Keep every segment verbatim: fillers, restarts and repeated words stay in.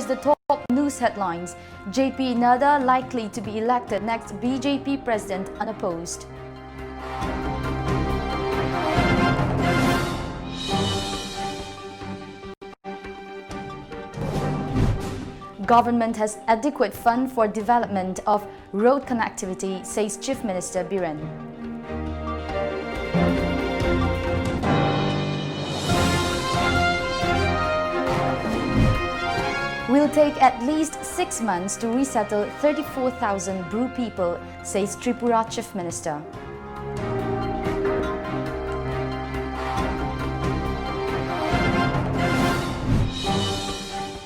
the top news headlines. J P Nadda likely to be elected next B J P president unopposed. Government has adequate fund for development of road connectivity, says Chief Minister Biren. Will take at least six months to resettle thirty-four thousand Bru people, says Tripura Chief Minister.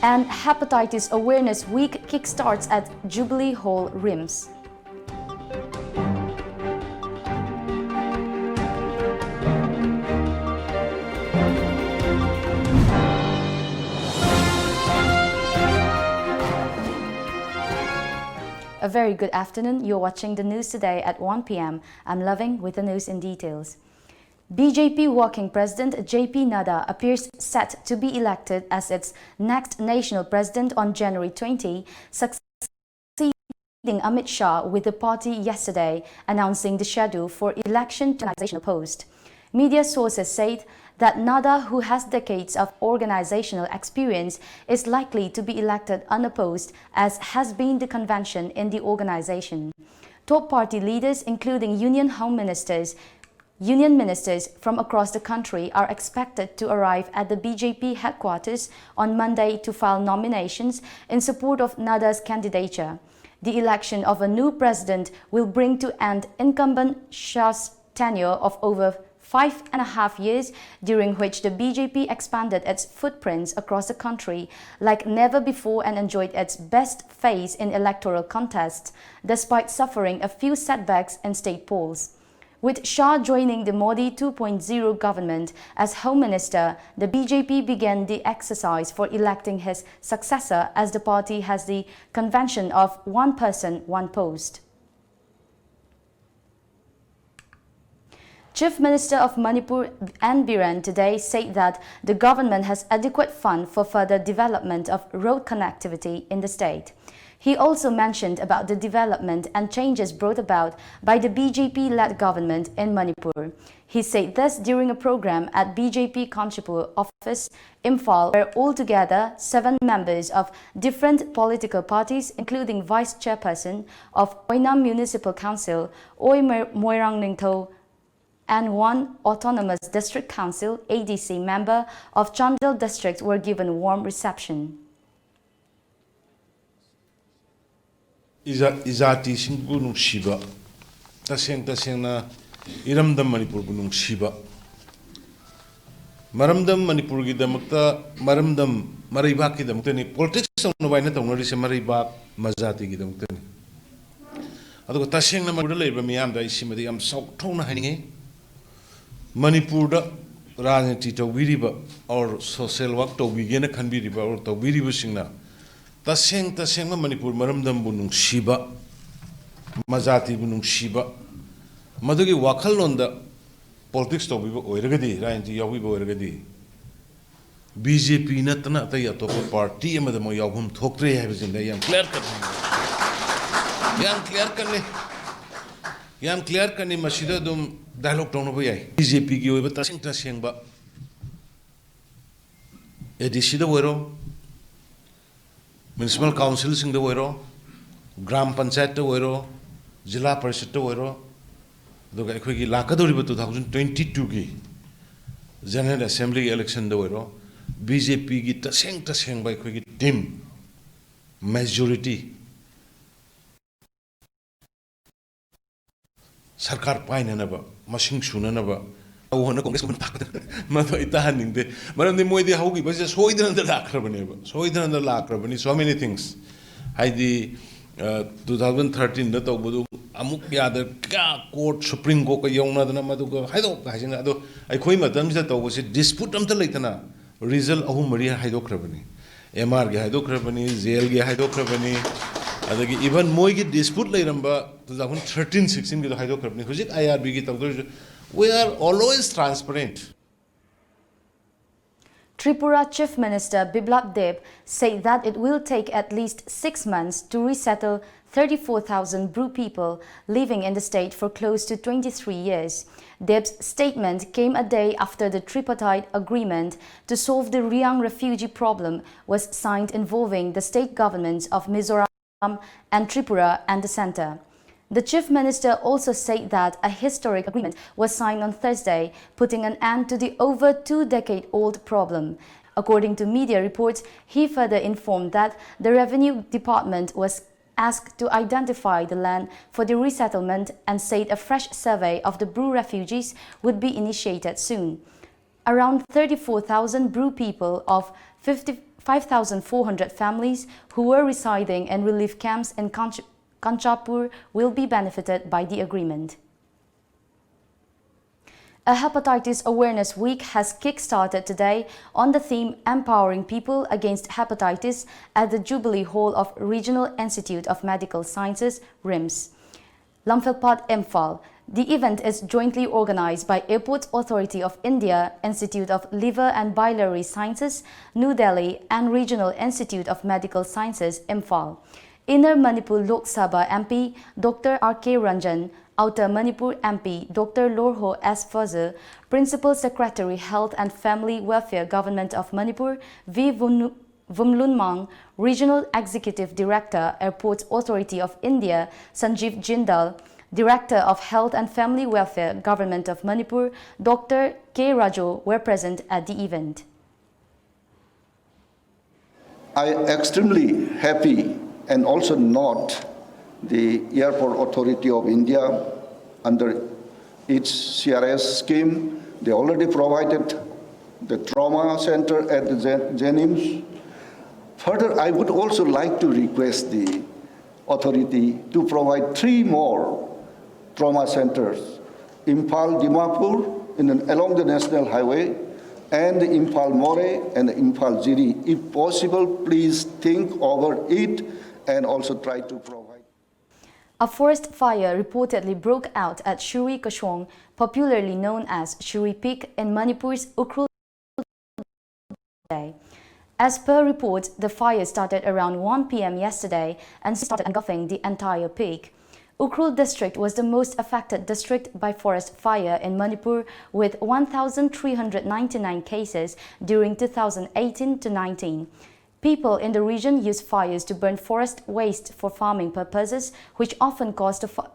And Hepatitis Awareness Week kickstarts at Jubilee Hall, RIMS. A very good afternoon. You're watching the news today at one p m. I'm Loving with the news in details. B J P Working President J P Nadda appears set to be elected as its next national president on January twenty, succeeding Amit Shah with the party yesterday announcing the schedule for election to organizational post. Media sources said that Nadda, who has decades of organizational experience, is likely to be elected unopposed, as has been the convention in the organization. Top party leaders, including Union Home Ministers, Union ministers from across the country are expected to arrive at the B J P headquarters on Monday to file nominations in support of Nadda's candidature. The election of a new president will bring to end incumbent Shah's tenure of over five and a half years, during which the B J P expanded its footprints across the country like never before and enjoyed its best phase in electoral contests, despite suffering a few setbacks in state polls. With Shah joining the Modi two point zero government as Home Minister, the B J P began the exercise for electing his successor, as the party has the convention of one person, one post. Chief Minister of Manipur N Biren today said that the government has adequate fund for further development of road connectivity in the state. He also mentioned about the development and changes brought about by the B J P-led government in Manipur. He said this during a program at B J P Kanchanpur office, Imphal, where altogether seven members of different political parties, including Vice Chairperson of Oinam Municipal Council, Oi Moirang Ningtho, and one Autonomous District Council, A D C, member of Chandel District were given warm reception. ꯏꯖꯥ- ꯏꯖꯥꯇꯤꯁꯤꯡꯕꯨ ꯅꯨꯡꯁꯤꯕ, ꯇꯁꯦꯡ ꯇꯁꯦꯡꯅ ꯏꯔꯝꯗꯝ ꯃꯅꯤꯄꯨꯔꯕꯨ ꯅꯨꯡꯁꯤꯕ, ꯃꯔꯝꯗꯝ ꯃꯅꯤꯄꯨꯔꯒꯤꯗꯃꯛꯇ, ꯃꯔꯝꯗꯝ ꯃꯔꯩꯕꯥꯛꯀꯤꯗꯃꯛꯇꯅꯤ꯫ Politics ꯇꯧꯅꯕ ꯍꯥꯏꯅ ꯇꯧꯅꯔꯤꯁꯦ ꯃꯔꯩꯕꯥꯛ ꯃꯖꯥꯇꯤꯒꯤꯗꯃꯛꯇꯅꯤ꯫ ꯑꯗꯨꯒ ꯇꯁꯦꯡꯅ ꯃꯅꯤꯄꯨꯔꯗ ꯂꯩꯔꯤꯕ ꯃꯤꯌꯥꯝꯗ ꯑꯩ ꯁꯤꯃꯗꯤ ꯌꯥꯝ ꯆꯥꯎꯊꯣꯛꯅ ꯍꯥꯏꯅꯤꯡꯉꯤ꯫ ꯃꯅꯤꯄꯨꯔꯗ ꯔꯥꯖꯅꯤꯇꯤ ꯇꯧꯕꯤꯔꯤꯕ or social work ꯇꯧꯕꯤꯒꯦꯅ ꯈꯟꯕꯤꯔꯤꯕ or ꯇꯧꯕꯤꯔꯤꯕꯁꯤꯡꯅ ꯇꯁꯦꯡ ꯇꯁꯦꯡꯕ ꯃꯅꯤꯄꯨꯔ ꯃꯔꯝꯗꯝꯕꯨ ꯅꯨꯡꯁꯤꯕ, ꯃꯖꯥꯇꯤꯕꯨ ꯅꯨꯡꯁꯤꯕ, ꯃꯗꯨꯒꯤ ꯋꯥꯈꯜꯂꯣꯟꯗ ꯄꯣꯂꯤꯇꯤꯛꯁ ꯇꯧꯕꯤꯕ ꯑꯣꯏꯔꯒꯗꯤ, ꯔꯥꯖꯅꯤꯇꯤ ꯌꯥꯎꯕꯤꯕ ꯑꯣꯏꯔꯒꯗꯤ, ꯕꯤ ꯖꯦ ꯄꯤ ꯅꯠꯇꯅ ꯑꯇꯩ ꯑꯇꯣꯞꯄ ꯄꯥꯔꯇꯤ ꯑꯃꯗ ꯃꯣꯏ ꯌꯥꯎꯐꯝ ꯊꯣꯛꯇ꯭ꯔꯦ ꯍꯥꯏꯕꯁꯤꯃꯗꯤ ꯑꯩ ꯌꯥꯝ ꯀ꯭ꯂꯤꯌꯥꯔ ꯀꯠꯅ ꯍꯥꯏꯅꯤꯡꯉꯤ꯫ ꯌꯥꯝ ꯀ꯭ꯂꯤꯌꯥꯔ ꯀꯠꯅꯤ꯫ ꯌꯥꯝ ꯀ꯭ꯂꯤꯌꯥꯔ ꯀꯠꯅꯤ꯫ ꯃꯁꯤꯗ ꯑꯗꯨꯝ ꯗꯥꯏꯂꯣꯒ ꯇꯧꯅꯕ ꯌꯥꯏ꯫ ꯕꯤ ꯖꯦ ꯄꯤꯒꯤ ꯑꯣꯏꯕ ꯇꯁꯦꯡ ꯇꯁꯦꯡꯕ ꯑꯦ ꯗꯤ ꯁꯤꯗ ꯑꯣꯏꯔꯣ, ꯃ꯭ꯌꯨꯅꯤꯁꯤꯄꯥꯜ ꯀꯥꯎꯟꯁꯤꯜꯁꯤꯡꯗ ꯑꯣꯏꯔꯣ, ꯒ꯭ꯔꯥꯝ ꯄꯟꯆꯥꯌꯠꯇ ꯑꯣꯏꯔꯣ, ꯖꯤꯂꯥ ꯄꯔꯤꯁꯠꯇ ꯑꯣꯏꯔꯣ, ꯑꯗꯨꯒ ꯑꯩꯈꯣꯏꯒꯤ ꯂꯥꯛꯀꯗꯧꯔꯤꯕ two thousand twenty twoꯒꯤ ꯖꯦꯅꯔꯦꯜ ꯑꯦꯁꯦꯝꯕ꯭ꯂꯤꯒꯤ ꯏꯂꯦꯛꯁꯟꯗ ꯑꯣꯏꯔꯣ, ꯕꯤ ꯖꯦ ꯄꯤꯒꯤ ꯇꯁꯦꯡ ꯇꯁꯦꯡꯕ ꯑꯩꯈꯣꯏꯒꯤ ꯇꯤꯝ, ꯃꯦꯖꯣꯔꯤꯇꯤ, ꯁꯔꯀꯥꯔ ꯄꯥꯏꯅꯅꯕ, ꯃꯁꯤꯡ ꯁꯨꯅꯅꯕ ꯇꯧ ꯍꯥꯏꯅ ꯀꯣꯡꯒ꯭ꯔꯦꯁ ꯀꯨꯝꯕꯅ ꯇꯥꯛꯄꯗ ꯃꯗꯨ ꯑꯩ ꯇꯥꯍꯟꯅꯤꯡꯗꯦ꯫ ꯃꯔꯝꯗꯤ ꯃꯣꯏꯗꯤ ꯍꯧꯈꯤꯕꯁꯤꯗ ꯁꯣꯏꯗꯅꯗ ꯂꯥꯛꯈ꯭ꯔꯕꯅꯦꯕ, ꯁꯣꯏꯗꯅꯗ ꯂꯥꯛꯈ꯭ꯔꯕꯅꯤ꯫ So many things, ꯍꯥꯏꯗꯤ, ꯑ, two thousand thirteenꯗ ꯇꯧꯕꯗꯨ ꯑꯃꯨꯛ ꯌꯥꯗ, ꯀꯌꯥ ꯀꯣꯔꯠ, ꯁꯨꯄ꯭ꯔꯤꯝ ꯀꯣꯔꯠꯀ ꯌꯧꯅꯗꯅ ꯃꯗꯨꯒ ꯍꯥꯏꯗꯣꯛ ꯍꯥꯏꯖꯤꯟ꯫ ꯑꯗꯣ ꯑꯩꯈꯣꯏ ꯃꯇꯝꯁꯤꯗ ꯇꯧꯕꯁꯤ ꯗꯤꯁꯄ꯭ꯌꯨꯠ ꯑꯝꯇ ꯂꯩꯇꯅ ꯔꯤꯖꯜ ꯑꯍꯨꯝ ꯃꯔꯤ ꯍꯥꯏꯗꯣꯛꯈ꯭ꯔꯕꯅꯤ꯫ ꯑꯦꯝ ꯑꯥꯔꯒꯤ ꯍꯥꯏꯗꯣꯛꯈ꯭ꯔꯕꯅꯤ, ꯖꯦꯜꯒꯤ ꯍꯥꯏꯗꯣꯛꯈ꯭ꯔꯕꯅꯤ, ꯑꯗꯒꯤ even ꯃꯣꯏꯒꯤ dispute ꯂꯩꯔꯝꯕ two thousand thirteen sixteen ꯒꯤꯗꯣ ꯍꯥꯏꯗꯣꯛꯈ꯭ꯔꯕꯅꯤ꯫ ꯍꯧꯖꯤꯛ I R B ꯒꯤ ꯇꯧꯗꯣꯏꯁꯦ, we are always transparent. Tripura Chief Minister Biplab Deb said that it will take at least six months to resettle thirty-four thousand Bru people living in the state for close to twenty-three years. Deb's statement came a day after the tripartite agreement to solve the Reang refugee problem was signed involving the state governments of Mizoram and Tripura and the centre. The Chief Minister also said that a historic agreement was signed on Thursday, putting an end to the over two-decade-old problem. According to media reports, he further informed that the Revenue Department was asked to identify the land for the resettlement and said a fresh survey of the Bru refugees would be initiated soon. Around thirty-four thousand Bru people of fifty, five thousand four hundred families who were residing in relief camps in Kanch-, Kanchapur will be benefited by the agreement. A hepatitis awareness week has kick-started today on the theme Empowering People Against Hepatitis at the Jubilee Hall of Regional Institute of Medical Sciences, RIMS, Lamphel Park, Imphal. The event is jointly organized by Airports Authority of India, Institute of Liver and Biliary Sciences, New Delhi, and Regional Institute of Medical Sciences, Imphal. Inner Manipur Lok Sabha M P Doctor R K Ranjan, Outer Manipur M P Doctor Lorho S Fazil, Principal Secretary Health and Family Welfare, Government of Manipur, V Vumnu-, Vumlunmang, Regional Executive Director, Airports Authority of India, Sanjeev Jindal, Director of Health and Family Welfare, Government of Manipur, Doctor K Rajo were present at the event. I am extremely happy and also note the Airport Authority of India under its C R S scheme. They already provided the trauma center at the Jen-, JNIMS. Further, I would also like to request the authority to provide three more trauma centers, Imphal Dimapur in an, along the national highway, and Imphal Moreh and Imphal Jiri. If possible, please think over it and also try to provide. A forest fire reportedly broke out at Shuri Kashong, popularly known as Shuri Peak, in Manipur's Ukhrul today. As per report, the fire started around one p m yesterday and started engulfing the entire peak. Ukhrul district was the most affected district by forest fire in Manipur, with one thousand three hundred ninety-nine cases during two thousand eighteen to nineteen. People in the region use fires to burn forest waste for farming purposes, which often cause the, fi-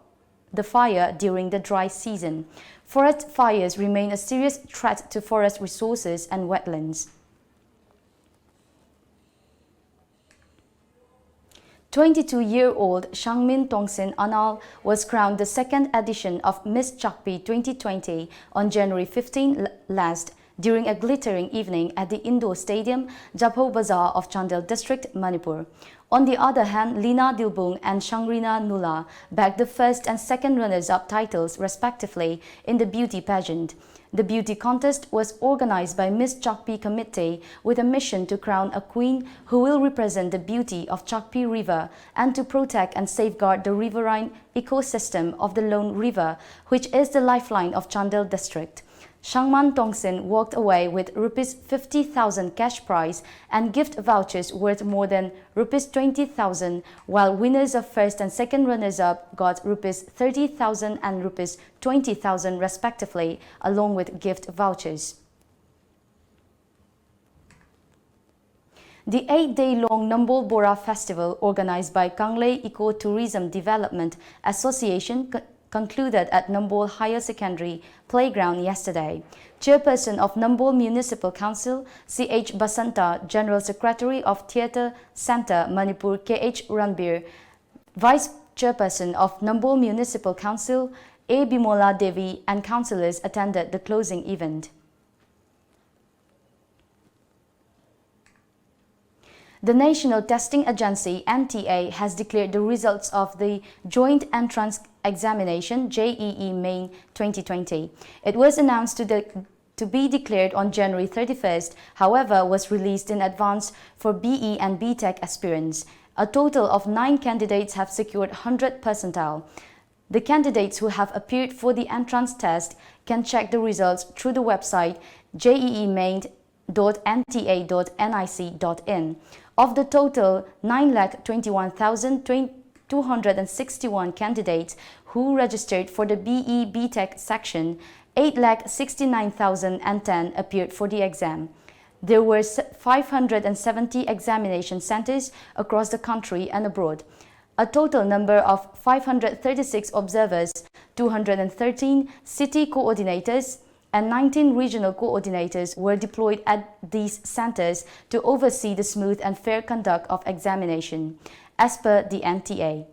the fire during the dry season. Forest fires remain a serious threat to forest resources and wetlands. Twenty-two-year-old Shangmin Tongsin Anal was crowned the second edition of Miss Chakpi twenty twenty on January fifteen l- last during a glittering evening at the indoor stadium, Japho Bazar of Chandel District, Manipur. On the other hand, Lina Dilbung and Shangrina Nula bagged the first and second runners-up titles respectively in the beauty pageant. The beauty contest was organized by Miss Chakpi Committee with a mission to crown a queen who will represent the beauty of Chakpi River and to protect and safeguard the riverine ecosystem of the Lone River, which is the lifeline of Chandel District. Shangman Tongsin walked away with rupees fifty thousand cash prize and gift vouchers worth more than rupees twenty thousand, while winners of first and second runners-up got rupees thirty thousand and rupees twenty thousand respectively, along with gift vouchers. The eight-day-long Nambol Bora Festival, organized by Kanglei Eco-Tourism Development Association, co- concluded at Nambol Higher Secondary Playground yesterday. Chairperson of Nambol Municipal Council, C H Basanta, General Secretary of Theatre Centre Manipur, K H Ranbir, Vice Chairperson of Nambol Municipal Council, A Bimola Devi, and councillors attended the closing event. The National Testing Agency, N T A, has declared the results of the Joint Entrance Examination, J E E, Main twenty twenty. It was announced to, the, to be declared on January thirty-first, however, was released in advance for B E and B Tech aspirants. A total of nine candidates have secured hundred percentile. The candidates who have appeared for the entrance test can check the results through the website jeemain dot N T A dot N I C dot in. Of the total nine lakh twenty-one thousand two hundred sixty-one candidates who registered for the B E B Tech section, eight lakh sixty-nine thousand and ten appeared for the exam. There were s- five hundred seventy examination centers across the country and abroad. A total number of five hundred thirty-six observers, two hundred thirteen city coordinators, and nineteen regional coordinators were deployed at these centers to oversee the smooth and fair conduct of examination, as per the N T A.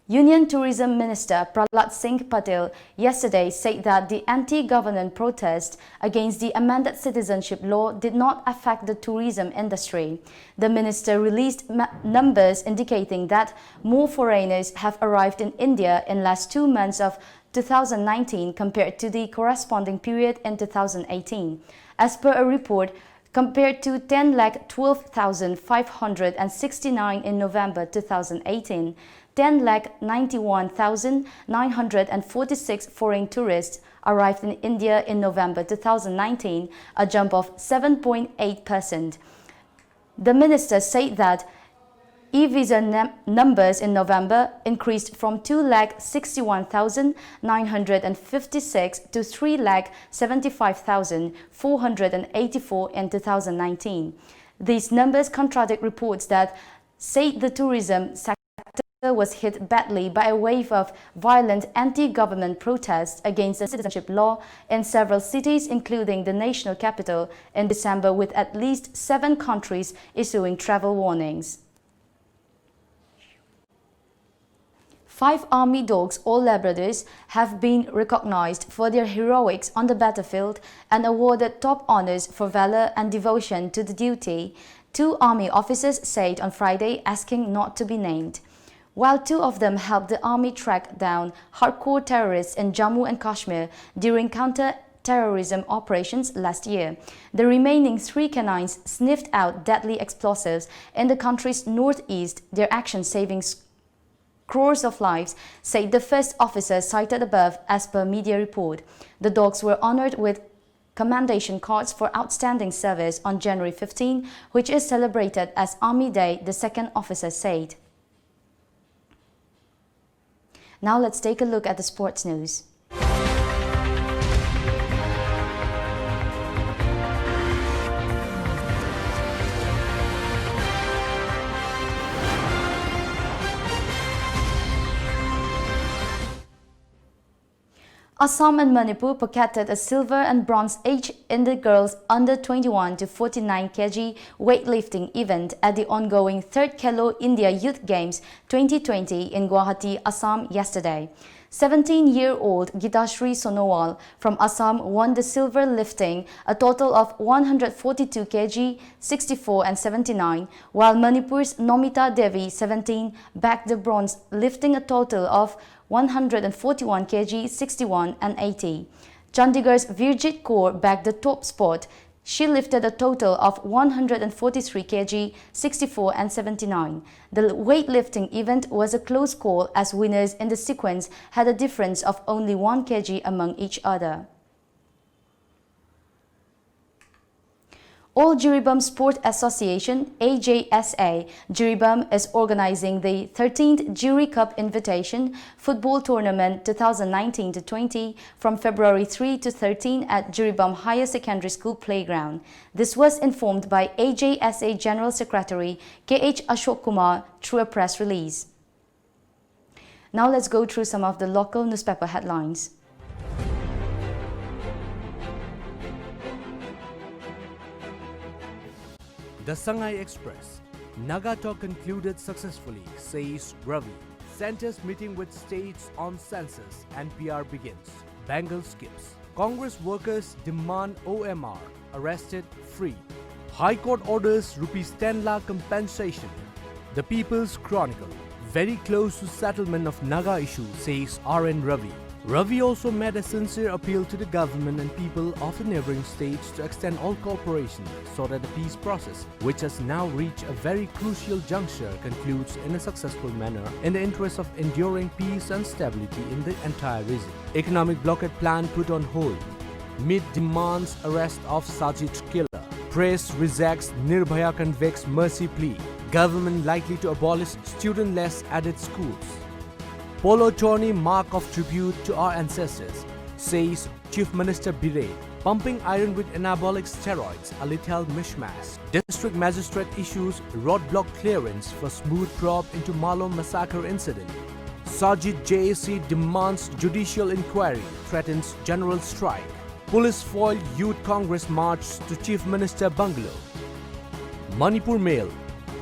Union Tourism Minister Prahlad Singh Patel yesterday said that the anti-government protest against the amended citizenship law did not affect the tourism industry. The minister released ma- numbers indicating that more foreigners have arrived in India in last two months of two thousand nineteen compared to the corresponding period in two thousand eighteen. As per a report, compared to ten lakh twelve thousand five hundred sixty-nine in November two thousand eighteen, ten lakh ninety-one thousand nine hundred forty-six foreign tourists arrived in India in November two thousand nineteen, a jump of seven point eight percent. The minister said that e-visa num- numbers in November increased from two lakh sixty-one thousand nine hundred fifty-six to three lakh seventy-five thousand four hundred eighty-four in two thousand nineteen. These numbers contradict reports that said the tourism sector was hit badly by a wave of violent anti-government protests against the citizenship law in several cities, including the national capital, in December, with at least seven countries issuing travel warnings. Five army dogs, all Labradors, have been recognized for their heroics on the battlefield and awarded top honors for valor and devotion to the duty, two army officers said on Friday, asking not to be named. While two of them helped the army track down hardcore terrorists in Jammu and Kashmir during counter terrorism operations last year. The remaining three canines sniffed out deadly explosives in the country's northeast, their action saving s- crores of lives, said the first officer cited above, as per media report. The dogs were honored with commendation cards for outstanding service on January fifteen, which is celebrated as Army Day, the second officer said. Now let's take a look at the sports news. Assam and Manipur pocketed a silver and bronze each in the girls under twenty-one to forty-nine kg weightlifting event at the ongoing third Khelo India Youth Games twenty twenty in Guwahati, Assam yesterday. Seventeen-year-old Gitashri Sonowal from Assam won the silver, lifting a total of one hundred forty-two kg, sixty-four and seventy-nine, while Manipur's Nomita Devi, seventeen, bagged the bronze, lifting a total of one hundred forty-one kg, sixty-one and eighty. Chandigarh's Virjit Kaur bagged the top spot. She lifted a total of one hundred forty-three kg, sixty-four and seventy-nine. The weightlifting event was a close call, as winners in the sequence had a difference of only one kg among each other. All Jiribam Sport Association, A J S A, Jiribam is organizing the thirteenth Jiri Cup Invitation Football Tournament twenty nineteen to twenty from February three to thirteen at Jiribam Higher Secondary School Playground. This was informed by A J S A General Secretary K H Ashok Kumar through a press release. Now let's go through some of the local newspaper headlines. The Sangai Express. Naga talk concluded successfully, says Ravi. Centre's meeting with states on census and P R begins. Bengal skips. Congress workers demand O M R, arrested, free. High Court orders rupees ten lakh compensation. The People's Chronicle. Very close to settlement of Naga issue, says R N Ravi. Ravi also made a sincere appeal to the government and people of the neighboring states to extend all cooperation so that the peace process, which has now reached a very crucial juncture, concludes in a successful manner in the interest of enduring peace and stability in the entire region. Economic blockade plan put on hold. MIT demands arrest of Sajid killer. Press rejects Nirbhaya convicts mercy plea. Government likely to abolish student-less aided schools. Polo tourney mark of tribute to our ancestors, says Chief Minister Biren. Pumping iron with anabolic steroids, a lethal mishmash. District magistrate issues roadblock clearance for smooth probe into Malong massacre incident. Sajid J A C demands judicial inquiry, threatens general strike. Police foil Youth Congress march to Chief Minister bungalow. Manipur Mail.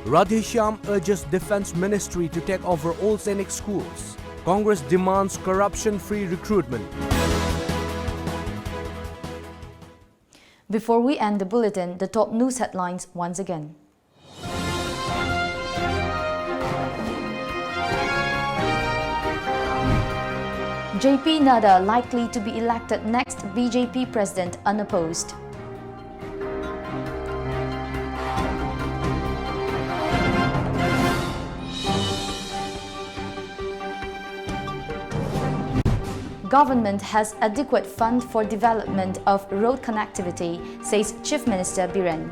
Radheshyam urges Defence Ministry to take over all Sainik schools. Congress demands corruption-free recruitment. Before we end the bulletin, the top news headlines once again. J P Nadda likely to be elected next B J P president unopposed. Government has adequate fund for development of road connectivity, says Chief Minister Biren.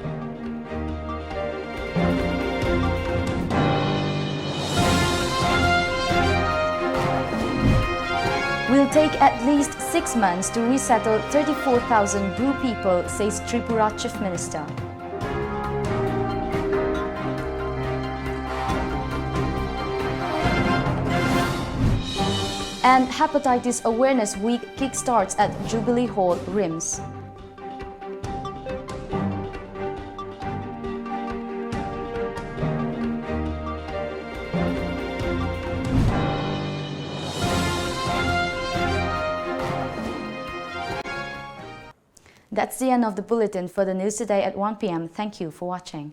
Will take at least six months to resettle thirty-four thousand Bru people, says Tripura Chief Minister. And Hepatitis Awareness Week kickstarts at Jubilee Hall, RIMS. That's the end of the bulletin. Further news today at one p.m. Thank you for watching.